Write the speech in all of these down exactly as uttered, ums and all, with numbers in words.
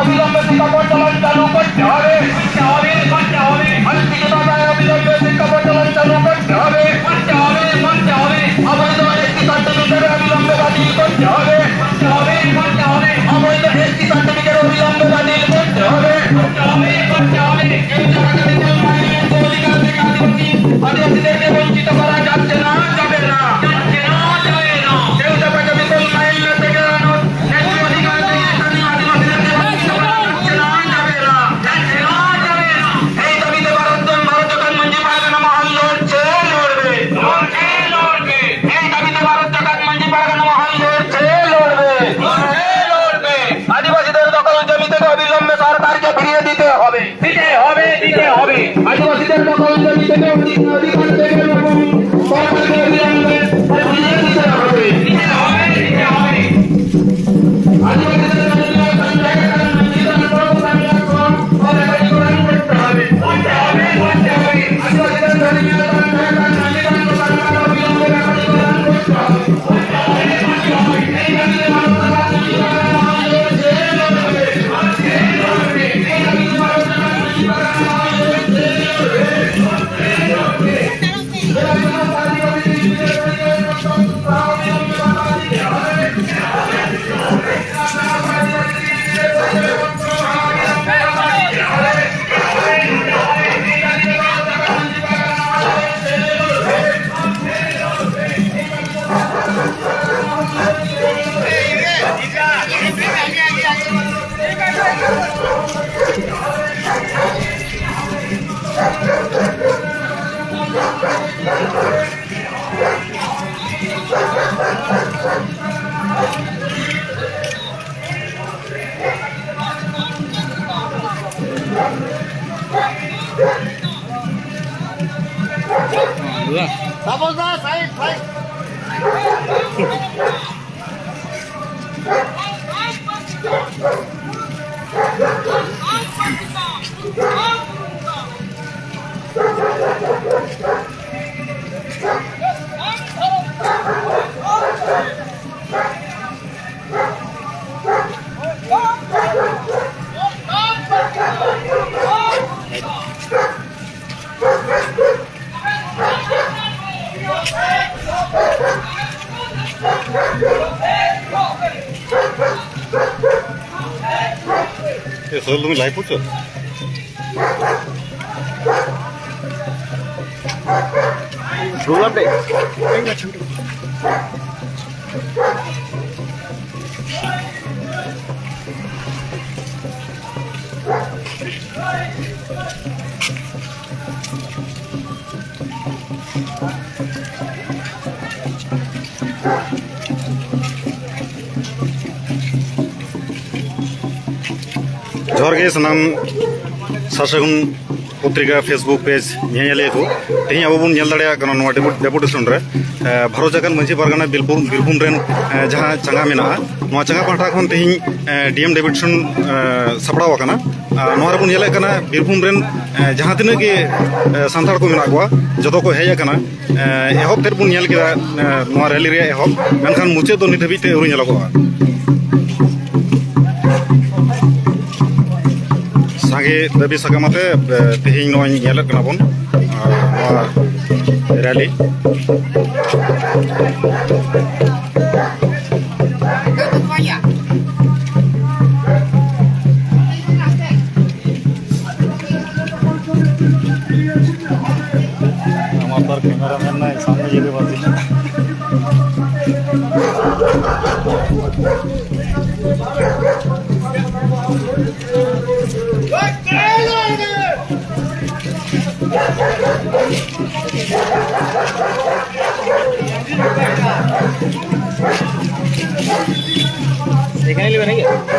অবিলম্বে শিক্ষা পরিচালন চালু করতে হবে। করতে হবে, করতে হবে। আইনজীবী ভাষায় অবিলম্বে শিক্ষা পরিচালন চালু করতে হবে। করতে হবে, করতে হবে। অবৈধ এসটি সার্টিফিকেট অবিলম্বে বাতিল করতে হবে। করতে হবে, করতে হবে। অবৈধ এসটি সার্টিফিকেট অবিলম্বে বাতিল করতে হবে। করতে হবে, করতে হবে। আদিবাসীদেরকে বঞ্চিত করা যাচ্ছে না, যাবে না। যাচ্ছে না, যাবে না। কেউ চাপাচাপি করলে আইন থেকে আনো। এই দাবিতে ভারত, ভারত জাকাত মঞ্জি পারগানা মহল লড়ছে, লড়বে। লড়ছে, লড়বে। এই দাবিতে ভারত জাকাত মঞ্জি পারগানা মহল লড়ছে, লড়বে। লড়ছে, লড়বে। আদিবাসীদের দখল জমি থেকে অবিলম্বে সরকারকে ফিরিয়ে দিতে হবে। দিতে হবে, দিতে হবে। আদিবাসীদের দখল জমি থেকে অধিকার থেকে সরকারকে অবিলম্বে ফিরিয়ে দিতে হবে। দিতে হবে, দিতে হবে। ᱥᱚᱫᱚᱨ ᱫᱚᱢᱮ ᱞᱟᱭᱤᱵᱷ ᱯᱩᱪᱷᱟᱹ᱾ ᱨᱩᱞᱟᱢ ᱰᱮ᱾ ᱡᱚᱦᱟᱨ ᱜᱮ ᱥᱟᱱᱟᱢ ᱥᱟᱨᱥᱟᱹᱜᱩᱱ ᱯᱚᱛᱨᱤᱠᱟ Facebook page ᱧᱮᱧᱮᱞᱤᱭᱟᱹ ᱠᱚ᱾ ᱛᱮᱦᱮᱧ ᱟᱵᱚ ᱵᱚᱱ ᱧᱮᱞ ᱫᱟᱲᱮᱭᱟᱜ ᱠᱟᱱᱟ ᱱᱚᱣᱟ ᱰᱮᱯᱩ-, ᱰᱮᱯᱩᱴᱮᱥᱚᱱ ᱨᱮ, ᱮ, ᱵᱷᱟᱨᱚᱛ ᱡᱷᱟᱲᱠᱷᱚᱸᱰ ᱢᱟᱹᱡᱷᱤ ᱯᱟᱨᱜᱟᱱᱟ ᱵᱤᱨᱵᱷᱩᱢ, ᱵᱤᱨᱵᱷᱩᱢ ᱨᱮᱱ, ᱮ, ᱡᱟᱦᱟᱸ ᱪᱟᱸᱜᱟ ᱢᱮᱱᱟᱜᱼᱟ, ᱱᱚᱣᱟ ᱪᱟᱸᱜᱟ ᱯᱟᱦᱴᱟ ᱠᱷᱚᱱ ᱛᱮᱦᱮᱧ, ᱮ, ᱰᱤ ᱮᱢ ᱰᱮᱯᱩᱴᱮᱥᱚᱱ, ᱮ, ᱥᱟᱯᱲᱟᱣ ᱟᱠᱟᱱᱟ᱾ ᱟᱨ ᱱᱚᱣᱟ ᱨᱮᱵᱚᱱ ᱧᱮᱞᱮᱫ ᱠᱟᱱᱟ ᱵᱤᱨᱵᱷᱩᱢ ᱨᱮᱱ, ᱮ, ᱡᱟᱦᱟᱸ ᱛᱤᱱᱟᱹᱜ ᱜᱮ, ᱮ, ᱥᱟᱱᱛᱟᱲ ᱠᱚ ᱢᱮᱱᱟᱜ ᱠᱚᱣᱟ, ᱡᱚᱛᱚ ᱠᱚ ᱦᱮᱡ ᱟᱠᱟᱱᱟ᱾ ᱮ, ᱮᱦᱚᱵ ᱛᱮᱫ ᱵᱚᱱ ᱧᱮᱞ ᱠᱮᱫᱟ, ᱮ, ᱱᱚᱣᱟ ᱨᱮᱞᱤ ᱨᱮᱭᱟᱜ ᱮᱦᱚᱵ, ᱢᱮᱱᱠᱷᱟᱱ ᱢᱩᱪᱟᱹᱫ ᱫᱚ ᱱᱤᱛ ᱦᱟᱹᱵᱤᱡ ᱛᱮ ᱟᱹᱣᱨᱤ ᱧᱮᱞᱚᱜᱚᱜᱼᱟ᱾ ᱥᱟᱸᱜᱮ ᱫᱟᱹᱵᱤ ᱥᱟᱠᱟᱢ ᱟᱛᱮ, ᱮ, ᱛᱮᱦᱮᱧ ᱱᱚᱜᱼᱚᱭ ᱧᱮᱞᱮᱫ ᱠᱟᱱᱟ ᱵᱚᱱ, ᱟᱨ ᱱᱚᱣᱟ ᱨᱮᱞᱤ᱾ আমার তো আর ক্যামেরাম্যান নাই, সামনে যেতে পারছি না। এখানে নেবে নাকি?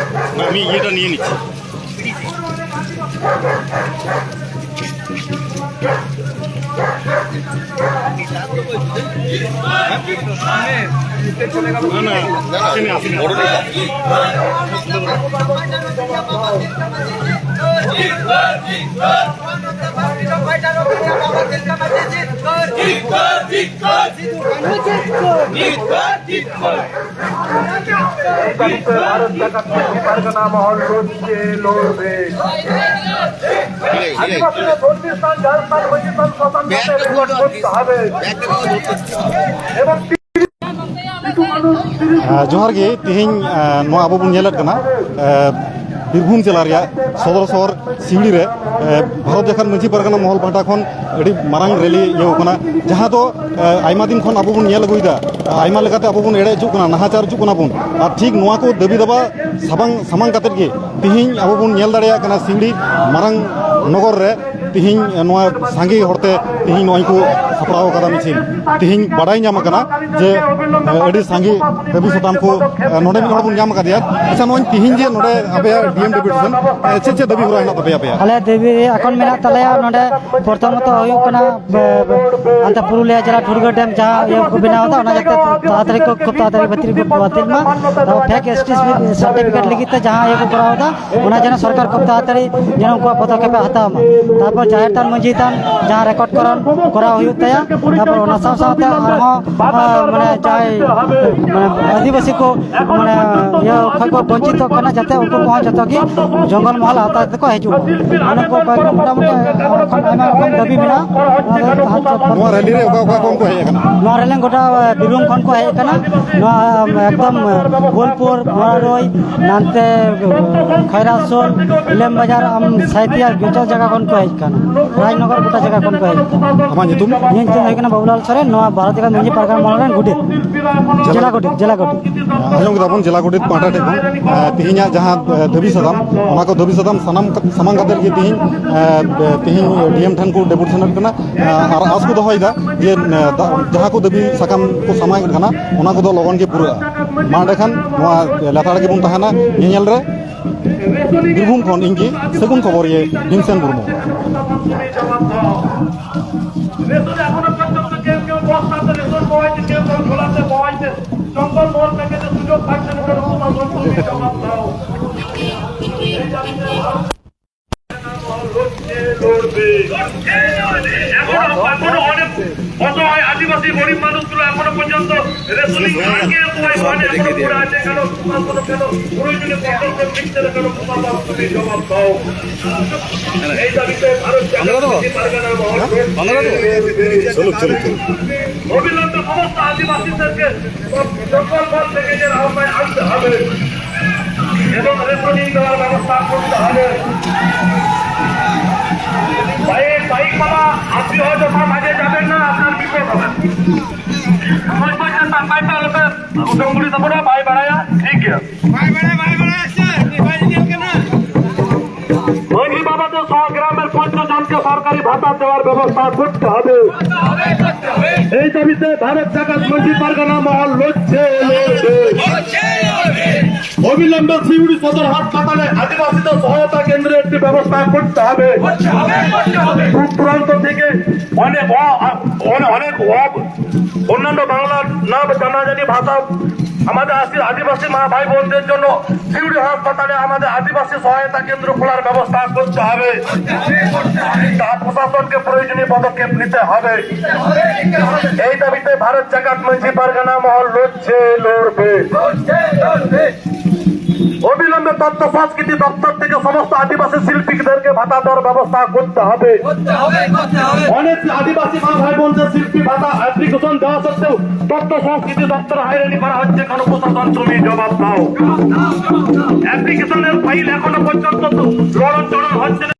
না, আমি ইয়েটা নিয়ে নিচ্ছি। না, না, আসেনি, আসেনি। ভারত জাকাত পার্গানা মহল লড়ছে, লড়বে। আদিবাসীরা ধর্মীয় স্থান, যার স্থান, ওই স্থান শ্মশান করতে হবে। এবং ᱟᱨ ᱡᱚᱦᱟᱨ ᱜᱮ, ᱛᱮᱦᱮᱧ, ᱟᱨ, ᱱᱚᱣᱟ ᱟᱵᱚ ᱵᱚᱱ ᱧᱮᱞᱮᱫ ᱠᱟᱱᱟ, ᱟᱨ, ᱵᱤᱨᱵᱷᱩᱢ ᱡᱮᱞᱟ ᱨᱮᱭᱟᱜ ᱥᱚᱫᱚᱨ ᱥᱚᱦᱚᱨ ᱥᱤᱣᱲᱤ ᱨᱮ, ᱮ, ᱵᱷᱟᱨᱚᱛ ᱡᱷᱟᱲᱠᱷᱚᱸᱰ ᱢᱟᱹᱡᱷᱤ ᱯᱟᱨᱜᱟᱱᱟ ᱢᱚᱦᱚᱞ ᱯᱟᱦᱴᱟ ᱠᱷᱚᱱ ᱟᱹᱰᱤ ᱢᱟᱨᱟᱝ ᱨᱮᱞᱤ ᱤᱭᱟᱹᱣ ᱠᱟᱱᱟ, ᱡᱟᱦᱟᱸ ᱫᱚ, ᱮ, ᱟᱭᱢᱟ ᱫᱤᱱ ᱠᱷᱚᱱ ᱟᱵᱚ ᱵᱚᱱ ᱧᱮᱞ ᱟᱹᱜᱩᱭᱮᱫᱟ, ᱟᱭᱢᱟ ᱞᱮᱠᱟᱛᱮ ᱟᱵᱚ ᱵᱚᱱ ᱮᱲᱮ ᱦᱚᱪᱚᱜ ᱠᱟᱱᱟ, ᱱᱟᱦᱟᱪᱟᱨ ᱦᱚᱪᱚᱜ ᱠᱟᱱᱟ ᱵᱚᱱ, ᱟᱨ ᱴᱷᱤᱠ ᱱᱚᱣᱟ ᱠᱚ ᱫᱟᱹᱵᱤ ᱫᱟᱵᱟ ᱥᱟᱢᱟᱝ, ᱥᱟᱢᱟᱝ ᱠᱟᱛᱮᱫ ᱜᱮ ᱛᱤᱦᱤᱧ ᱟᱵᱚ ᱵᱚᱱ ᱧᱮᱞ ᱫᱟᱲᱮᱭᱟᱜ ᱠᱟᱱᱟ ᱥᱤᱣᱲᱤ ᱢᱟᱨᱟᱝ ᱱᱚᱜᱚᱨ ᱨᱮ ᱛᱤᱦᱤᱧ ᱱᱚᱣᱟ ᱥᱟᱸᱜᱮ ᱦᱚᱲᱛᱮ ᱛᱤᱦᱤᱧ ᱱᱚᱜᱼᱚᱭ ᱠᱚ ᱥᱟᱯᱲᱟᱣ ᱟᱠᱟᱫᱟ ᱢᱤᱪᱷᱤᱞ᱾ ᱛᱤᱦᱤᱧ ᱵᱟᱰᱟᱭ ᱧᱟᱢ ᱟᱠᱟᱱᱟ ᱡᱮ, ᱮ, ᱟᱹᱰᱤ ᱥᱟᱸᱜᱮ ᱫᱟᱹᱵᱤ ᱥᱟᱛᱟᱢ ᱠᱚ, ᱮ, ᱱᱚᱰᱮ ᱢᱤᱫ ᱦᱚᱲ ᱵᱚᱱ ᱧᱟᱢ ᱟᱠᱟᱫᱮᱭᱟ᱾ ᱟᱪᱪᱷᱟ, ᱱᱚᱜᱼᱚᱭ ᱛᱤᱦᱤᱧ ᱡᱮ ᱱᱚᱰᱮ ᱟᱯᱮᱭᱟᱜ ᱰᱤ ᱮᱢ ᱰᱮᱯᱩᱴᱮᱥᱚᱱ, ᱮ, ᱪᱮᱫ ᱪᱮᱫ ᱫᱟᱹᱵᱤ ᱦᱚᱨᱟ ᱦᱮᱱᱟᱜ ᱛᱟᱯᱮᱭᱟ ᱟᱯᱮᱭᱟᱜ? ᱟᱞᱮ ᱫᱟᱹᱵᱤ ᱮᱠᱷᱚᱱ ᱢᱮᱱᱟᱜ ᱛᱟᱞᱮᱭᱟ ᱱᱚᱰᱮ ᱯᱨᱚᱛᱷᱚᱢᱚᱛᱚ ᱦᱩᱭᱩᱜ ᱠᱟᱱᱟ, ᱵᱮ-, ᱵᱮ-, ᱚᱱᱛᱮ ᱯᱩᱨᱩᱞᱤᱭᱟᱹ ᱡᱮᱞᱟ ᱴᱷᱩᱲᱜᱟᱹ ᱰᱮᱢ ᱡᱟᱦᱟᱸ ᱤᱭᱟᱹ ᱠᱚ ᱵᱮᱱᱟᱣ ᱮᱫᱟ, ᱚᱱᱟ ᱡᱟᱛᱮ ᱛᱟᱲᱟᱛᱟᱲᱤ ᱠᱚ, ᱠᱷᱩᱵ ᱛᱟᱲᱟᱛᱟᱲᱤ ᱵᱟᱹᱛᱤᱞ ᱠᱚ ᱵᱟᱹᱛᱤᱞ ᱢᱟ᱾ ᱛᱟᱨᱯᱚᱨ ᱯᱷᱮᱠ ᱮᱥ ᱴᱤ ᱥᱟᱨᱴᱤᱯᱷᱤᱠᱮᱴ ᱞᱟᱹᱜᱤᱫ ᱛᱮ ᱡᱟᱦᱟᱸ ᱤᱭᱟᱹ ᱠᱚ ᱠᱚᱨᱟᱣ ᱮᱫᱟ, ᱚᱱᱟ ᱡᱮᱱᱚ ᱥᱚᱨᱠᱟᱨ ᱠᱷᱩᱵ ᱛᱟᱲᱟᱛᱟᱲᱤ ᱡᱮᱱᱚ ᱩᱱᱠᱩᱣᱟᱜ ᱯᱚᱫᱚᱠᱷᱮᱯ ᱮ ᱦᱟᱛᱟᱣ ᱢᱟ᱾ ᱛᱟᱨᱯᱚᱨ ᱡᱟᱦᱮᱨ ᱛᱷᱟᱱ ᱢᱟᱹᱡᱷᱤ ᱛᱷᱟᱱ ᱡᱟᱦᱟᱸ ᱨᱮᱠᱚᱨᱰ ᱠᱚᱨᱟᱣ, ᱠᱚᱨᱟᱣ ᱦᱩᱭᱩᱜ ᱛᱟᱭᱟ᱾ ᱛᱟᱨᱯᱚᱨ ᱚᱱᱟ ᱥᱟᱶ ᱥᱟᱶᱛᱮ ᱟᱨᱦᱚᱸ, ᱟᱸ, ᱢᱟᱱᱮ ᱡᱟᱦᱟᱸᱭ, ᱢᱟᱱᱮ ᱟᱹᱫᱤᱵᱟᱹᱥᱤ ᱠᱚ, ᱢᱟᱱᱮ ᱤᱭᱟᱹ ᱠᱷᱚᱱ ᱠᱚ ᱵᱚᱧᱪᱤᱛᱚᱜ ᱠᱟᱱᱟ, ᱡᱟᱛᱮ ᱩᱱᱠᱩ ᱠᱚᱦᱚᱸ ᱡᱚᱛᱚ ᱜᱮ ᱡᱚᱝᱜᱚᱞ ᱢᱚᱦᱚᱞ ᱟᱣᱛᱟ ᱛᱮᱠᱚ ᱦᱤᱡᱩᱜ ᱢᱟ᱾ ᱚᱱᱟ ᱠᱚ ᱠᱚᱭᱮᱠ ᱢᱚᱴᱟᱢᱩᱴᱤ ᱟᱭᱢᱟ ᱨᱚᱠᱚᱢ ᱫᱟᱹᱵᱤ ᱢᱮᱱᱟᱜᱼᱟ᱾ ᱚᱱᱟ ᱫᱚ ᱱᱚᱣᱟ ᱨᱮᱞᱤ ᱨᱮ ᱚᱠᱟ ᱚᱠᱟ ᱠᱷᱚᱱ ᱠᱚ ᱦᱮᱡ ᱟᱠᱟᱱᱟ? ᱱᱚᱣᱟ ᱨᱮᱞᱤ ᱜᱚᱴᱟ, ᱮ, ᱵᱤᱨᱵᱷᱩᱢ ᱠᱷᱚᱱ ᱠᱚ ᱦᱮᱡ ᱟᱠᱟᱱᱟ᱾ ᱱᱚᱣᱟ, ᱮ, ᱮᱠᱫᱚᱢ, ᱮ, ᱵᱳᱞᱯᱩᱨ, ᱢᱚᱲᱟᱨᱳᱭ, ᱱᱟᱱᱛᱮ, ᱮ, ᱠᱷᱟᱭᱨᱟᱥᱳᱞ, ᱤᱞᱟᱢ ᱵᱟᱡᱟᱨ, ᱟᱢ ᱥᱟᱭᱛᱤᱭᱟ, ᱡᱚᱛᱚ ᱡᱟᱭᱜᱟ ᱠᱷᱚᱱ ᱠᱚ ᱦᱮᱡ ᱟᱠᱟᱱᱟ᱾ ᱨᱟᱡᱽᱱᱚᱜᱚᱨ ᱜᱚᱴᱟ ᱡᱟᱭᱜᱟ ᱠᱷᱚᱱ ᱠᱚ ᱦᱮᱡ ᱟᱠᱟᱱᱟ᱾ ᱟᱢᱟᱜ ᱧᱩᱛᱩᱢ? ᱤᱧᱟᱹᱜ ᱧᱩᱛᱩᱢ ᱦᱩᱭᱩᱜ ᱠᱟᱱᱟ ᱵᱟᱵᱩᱞᱟᱞ ᱥᱚᱨᱮᱱ, ᱱᱚᱣᱟ ᱵᱷᱟᱨᱚᱛ ᱡᱟᱠᱟᱛ ᱢᱟᱹᱡᱷᱤ ᱯᱟᱨᱜᱟᱱᱟ ᱢᱚᱦᱚᱞ ᱨᱮᱱ ᱜᱚᱰᱮᱛ᱾ ᱡᱮᱞᱟ ᱜᱚᱰᱮᱛ, ᱡᱮᱞᱟ ᱜᱚᱰᱮᱛ᱾ ᱟᱸᱡᱚᱢ ᱠᱮᱫᱟ ᱵᱚᱱ ᱡᱮᱞᱟ ᱜᱚᱰᱮᱛ ᱯᱟᱦᱴᱟ ᱴᱷᱮᱱ ᱠᱷᱚᱱ, ᱮ, ᱛᱮᱦᱮᱧᱟᱜ ᱡᱟᱦᱟᱸ, ᱮ, ᱫᱟᱹᱵᱤ ᱥᱟᱛᱟᱢ, ᱚᱱᱟ ᱠᱚ ᱫᱟᱹᱵᱤ ᱥᱟᱛᱟᱢ ᱥᱟᱱᱟᱢ ᱠᱟ-, ᱥᱟᱢᱟᱝ ᱠᱟᱛᱮᱫ ᱜᱮ ᱛᱮᱦᱮᱧ, ᱮ, ᱛᱮᱦᱮᱧ ᱰᱤ ᱮᱢ ᱴᱷᱮᱱ ᱠᱚ ᱰᱮᱯᱩᱴᱮᱥᱚᱱᱚᱜ ᱠᱟᱱᱟ, ᱮ, ᱟᱨ ᱟᱸᱥ ᱠᱚ ᱫᱚᱦᱚᱭᱮᱫᱟ ᱡᱮ, ᱮ, ᱫᱟ-, ᱡᱟᱦᱟᱸ ᱠᱚ ᱫᱟᱹᱵᱤ ᱥᱟᱠᱟᱢ ᱠᱚ ᱥᱟᱢᱟᱝ ᱮᱫ ᱠᱟᱱᱟ, ᱚᱱᱟ ᱠᱚᱫᱚ ᱞᱚᱜᱚᱱ ᱜᱮ ᱯᱩᱨᱟᱹᱜᱼᱟ᱾ ᱢᱟ ᱮᱸᱰᱮᱠᱷᱟᱱ ᱱᱚᱣᱟ ᱞᱮᱛᱟᱲ ᱜᱮᱵᱚᱱ ᱛᱟᱦᱮᱱᱟ ᱧᱮᱧᱮᱞ ᱨᱮ᱾ ᱵᱤᱨᱵᱷᱩᱢ ᱠᱷᱚᱱ ᱤᱧ ᱜᱮ ᱥᱟᱹᱜᱩᱱ ᱠᱷᱚᱵᱚᱨᱤᱭᱟᱹ ᱵᱷᱤᱢᱥᱮᱱ ᱢᱩᱨᱢᱩ᱾ রেশনে এখনো পর্যন্ত কেউ কেউ বস্তাতে রেশন পাওয়াইছে, কেউ কেউ ঝোলাতে পাওয়াইছে। জঙ্গল মহল থেকে যে সুযোগ পাচ্ছে না, তারা সমাজ সম্পর্কে জবাব দাও। এই দাবিতে লড়ছে, লড়বে। এখনো, এখনো অনেক অসহায় আদিবাসী গরিব মানুষগুলো এখনো পর্যন্ত রেশনিং না খেয়ে উপায় পায় না, এখনো পড়ে আছে। কেন? তোমার কোনো কেন? প্রয়োজনে কঠোর করে লিখতে কেন? তোমার বাপ তুমি জবাব দাও। এই দাবিতে ভারত জাতীয় পার্গানা মহল চলুক, চলুক, চলুক। অবিলম্বে সমস্ত আদিবাসীদেরকে জঙ্গল মহল থেকে এদের আওতায় আনতে হবে। এবং রেশনিং দেওয়ার ব্যবস্থা করতে হবে। বাইক, বাইকওয়ালা, আপনি হয়তো মা মাঝে যাবেন না, আপনার বিপদ হবে। ᱵᱟᱭ ᱵᱟᱲᱟᱭᱟ, ᱵᱟᱭ ᱵᱟᱲᱟᱭᱟ᱾ ᱢᱟᱹᱡᱷᱤ ᱵᱟᱵᱟ ᱫᱚ ᱥᱚ ᱜᱨᱟᱢᱮᱨ ᱯᱟᱸᱪ ᱡᱚᱱকে সরকারি ভাতা দেওয়ার ব্যবস্থা করতে হবে। এই দাবিতে ভারত জাকাত মঞ্চি পারগানা মহল লড়ছে, লড়বে। অবিলম্বে সিউড়ি সদর হাসপাতালে আদিবাসীদের সহায়তা কেন্দ্রের একটি ব্যবস্থা করতে হবে। দূর দূরান্ত থেকে অনেক অ-, অনে-, অনেক অ-, অন্যান্য বাংলা না জানাজানি ভাষা আমাদের আদি-, আদিবাসী মা ভাই বোনদের জন্য সিউড়ি হাসপাতালে আমাদের আদিবাসী সহায়তা কেন্দ্র খোলার ব্যবস্থা করতে হবে। তা প্রশাসনকে প্রয়োজনীয় পদক্ষেপ নিতে হবে। এই দাবিতে ভারত জাকাত মঞ্চি পারগানা মহল লড়ছে, লড়বে। অবিলম্বে তথ্য সংস্কৃতি দপ্তর থেকে সমস্ত আদিবাসী শিল্পীদেরকে ভাতা দেওয়ার ব্যবস্থা করতে হবে। অনেক আদিবাসী মা ভাই বোনদের শিল্পী ভাতা অ্যাপ্লিকেশন দেওয়া সত্ত্বেও তথ্য সংস্কৃতি দপ্তর হয়রানি করা হচ্ছে। কোনো প্রশাসন, তুমি জবাব দাও। অ্যাপ্লিকেশনের ফাইল এখনো পর্যন্ত লড়ন চড়ন হচ্ছে না।